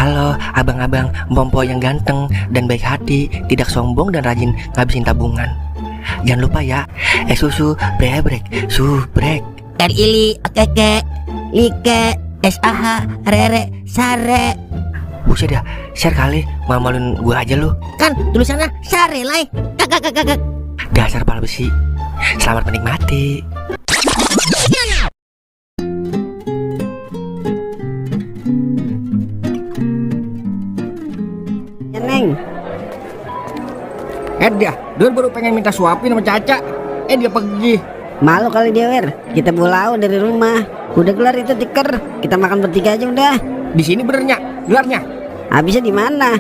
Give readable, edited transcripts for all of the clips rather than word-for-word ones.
Halo abang-abang Mbompo yang ganteng dan baik hati, tidak sombong dan rajin ngabisin tabungan. Jangan lupa ya, susu brebrek, subrek. Ili, keke, like, SAH, rere, sare. Buset dah, share kali, malu-maluin gua aja lu. Kan tulisannya sare lai. Kakak. Dasar pala besi. Selamat menikmati. Ya Neng. Dia baru pengen minta suapin sama Caca. Dia pergi. Malu kali dia Wer. Kita pulau dari rumah. Udah gelar itu tiker. Kita makan bertiga aja udah. Di sini benernya, gelarnya. Habisnya di mana?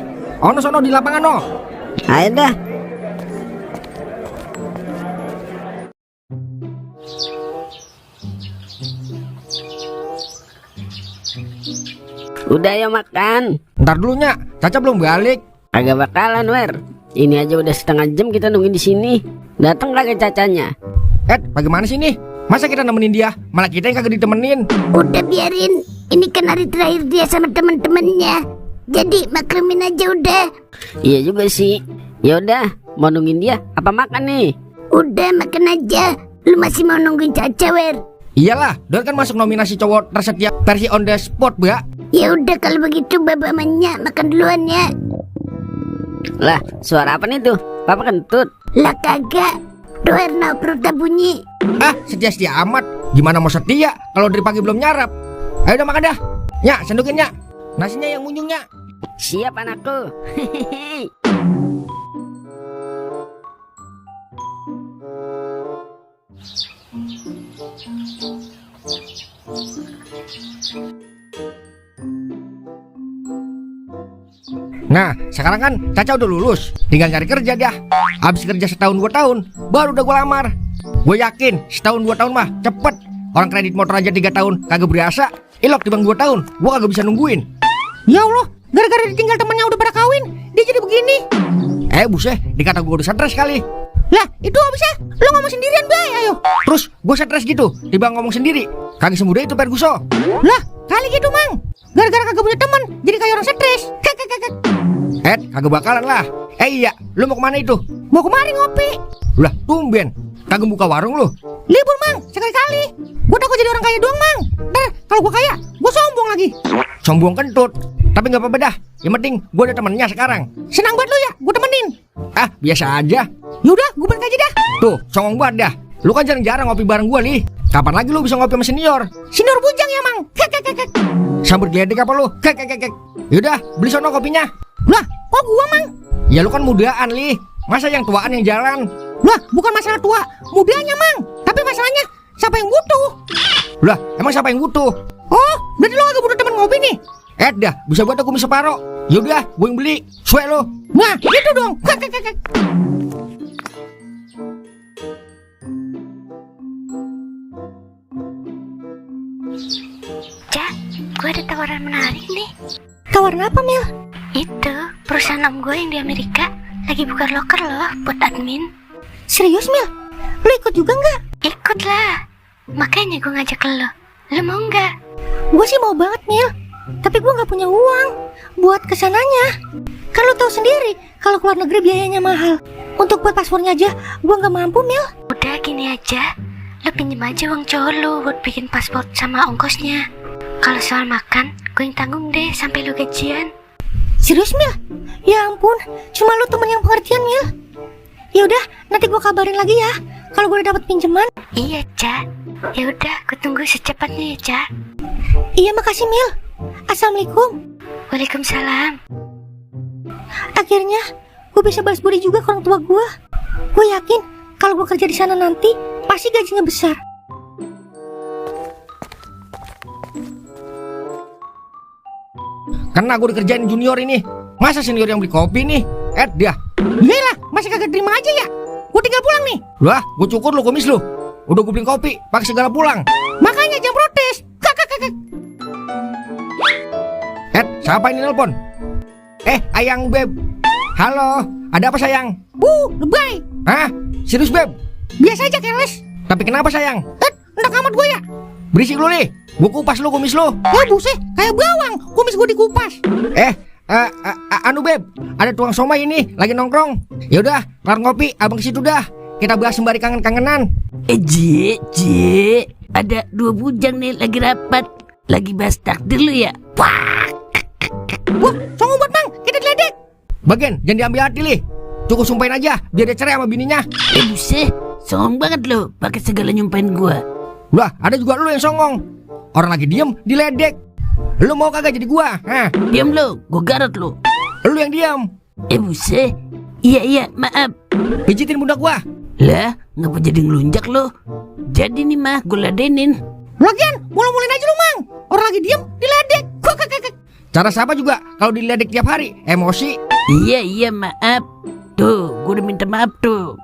Sono di lapangan no. Ayo dah. Udah ayo makan. Ntar dulunya, Caca belum balik. Agak bakalan Wer. Ini aja udah setengah jam kita nungguin di sini. Datang kagak Cacanya? Bagaimana sih nih? Masa kita nemenin dia, malah kita yang kagak ditemenin. Udah biarin, ini kan hari terakhir dia sama teman-temannya. Jadi maklumin aja udah. Iya juga sih. Ya udah, mau nungguin dia apa makan nih? Udah makan aja. Lu masih mau nungguin Caca, Wer? Iyalah, dia kan masuk nominasi cowok tersetia versi on the spot, Mbak. Ya udah kalau begitu Baba Manya makan duluan ya. Lah, suara apa nih tuh? Papa kentut. Lah kagak. Doerna perutnya bunyi. Setia amat. Gimana mau setia kalau dari pagi belum nyarap? Ayo udah makan dah. Nya, sendukin nya. Nasinya yang munjungnya. Siap anakku. Hehehe. Nah, sekarang kan Caca udah lulus, tinggal cari kerja dia. Abis kerja setahun 2 tahun, baru udah gue lamar. Gue yakin setahun 2 tahun mah cepet. Orang kredit motor aja 3 tahun kagak berasa. Ilok dibang 2 tahun, gue kagak bisa nungguin. Ya Allah, gara-gara ditinggal temannya udah pada kawin, dia jadi begini. Buset, dikata gue udah stres kali. Lah, itu bisa, lo ngomong sendirian bay, ayo. Terus gue stres gitu, tiba ngomong sendiri. Kagak semudah itu Perguso. Lah, kali gitu mang. Gara-gara kagak punya teman, jadi kayak orang stres. Kagak bakalan lah. Iya, lu mau kemana itu? Mau kemari ngopi. Lah, tumben. Kagak buka warung lu? Libur mang, sekali-kali. Gua takut jadi orang kaya doang mang. Ntar kalau gua kaya, gua sombong lagi. Sombong kentut. Tapi nggak apa-apa dah. Yang penting gua ada temennya sekarang. Senang banget lu ya, gua temenin. Biasa aja. Yaudah, gua balik aja dah. Tuh, songong banget dah. Lu kan jarang-jarang ngopi bareng gua li. Kapan lagi lu bisa ngopi sama senior? Senior bujang ya mang. Sambut geledek apa lu? Yaudah, beli sono kopinya. Lah, kok gua mang? Ya lu kan mudaan li. Masa yang tuaan yang jalan? Lah, bukan masalah tua, mudanya mang. Tapi masalahnya siapa yang butuh? Lah, emang siapa yang butuh? Oh, berarti lu agak butuh teman ngopi nih. Dah, bisa buat aku mie separo. Yaudah, gue yang beli. Suek lu. Nah, gitu dong. Cak, gue ada tawaran menarik nih. Tawaran apa Mil? Itu perusahaan om gue yang di Amerika lagi buka loker loh buat admin. Serius Mil? Lu ikut juga nggak? Ikut lah. Makanya gue ngajak lo. Lo mau nggak? Gue sih mau banget Mil. Tapi gue nggak punya uang buat kesananya. Kan lu tahu sendiri kalau keluar negeri biayanya mahal. Untuk buat paspornya aja gue nggak mampu Mil. Udah gini aja. Lo pinjem aja uang cowok lo buat bikin paspor sama ongkosnya. Kalau soal makan, gue yang tanggung deh sampai lo gajian. Serius Mil? Ya ampun, cuma lu temen yang pengertian Mil. Ya udah, nanti gue kabarin lagi ya kalau gue udah dapat pinjaman. Iya Cak. Ya udah, gue tunggu secepatnya ya Cak. Iya makasih Mil. Assalamualaikum. Waalaikumsalam. Akhirnya gue bisa balas budi juga ke orang tua gue. Gue yakin kalau gue kerja di sana nanti pasti gajinya besar. Karena gue dikerjain junior ini. Masa senior yang beli kopi nih? Dia. Iyalah, masih kagak terima aja ya. Gue tinggal pulang nih. Lah, gue cukur lu kumis lu. Udah gue beliin kopi, pakai segala pulang. Makanya jangan protes. Siapa ini nelpon? Ayang Beb. Halo, ada apa sayang? Lebay. Hah? Serius Beb? Biasa aja keles. Tapi kenapa sayang? Ndak amat gue ya. Berisik lu nih. Gua kupas lu kumis lu. Ya buset, kayak bawang, kumis gue dikupas. Anu Beb, ada tukang somai ini lagi nongkrong. Ya udah, kelar ngopi, abang ke situ dah. Kita bahas sembari kangen-kangenan. Cie, ada 2 bujang nih lagi rapat. Lagi bahas takdir lu ya? Wah, Wah, songong buat Mang, kita diledek. Bagian, jangan diambil hati lih. Cukup sumpahin aja, biar dia cerai sama bininya. buset, songong banget lo, pakai segala nyumpain gua. Lah, ada juga lu yang songong. Orang lagi diem, diledek. Lu mau kagak jadi gua? Hah? Diam lo, gua garot lo. Lu yang diam. Buset, iya, maaf. Pijitin pundak gua. Lah, ngapa jadi ngelunjak lo? Jadi nih mah, gua ladenin. Lagian, mulu-mulin aja lu Mang. Orang lagi diem, diledek. Cara siapa juga kalau diledek tiap hari? Emosi. Iya, maaf. Tuh, gua udah minta maaf tuh.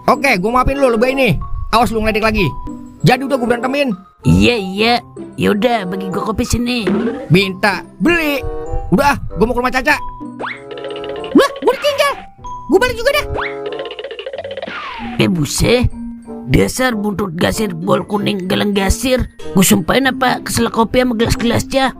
Oke, gua maafin lu lebay ini. Awas lu ngeledek lagi. Jadi udah gua berantemin. Iya. Yaudah, bagi gua kopi sini. Minta, beli. Udah, gua mau ke rumah Caca. Lah, gue ditinggal. Gue balik juga dah. Buset, dasar buntut gasir bol kuning galang gasir. Gue sumpahin apa keselak kopi sama gelas-gelasnya.